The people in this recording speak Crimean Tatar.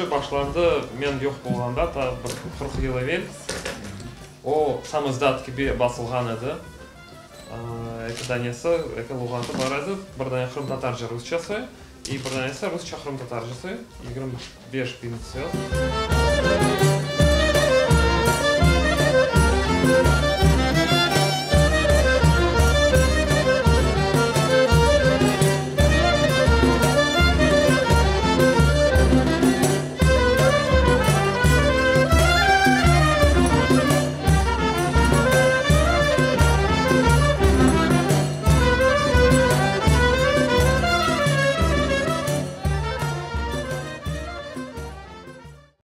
işi başlandı men yoq olğanda, ta bir 40 yıl evel. O, samizdat kibi basılğan edi. Eki danesi, eki luğatı bar edi. Bir dane qırımtatarca rusçası i bir danesi rusça qırımtatarcası, 25 biñ söz.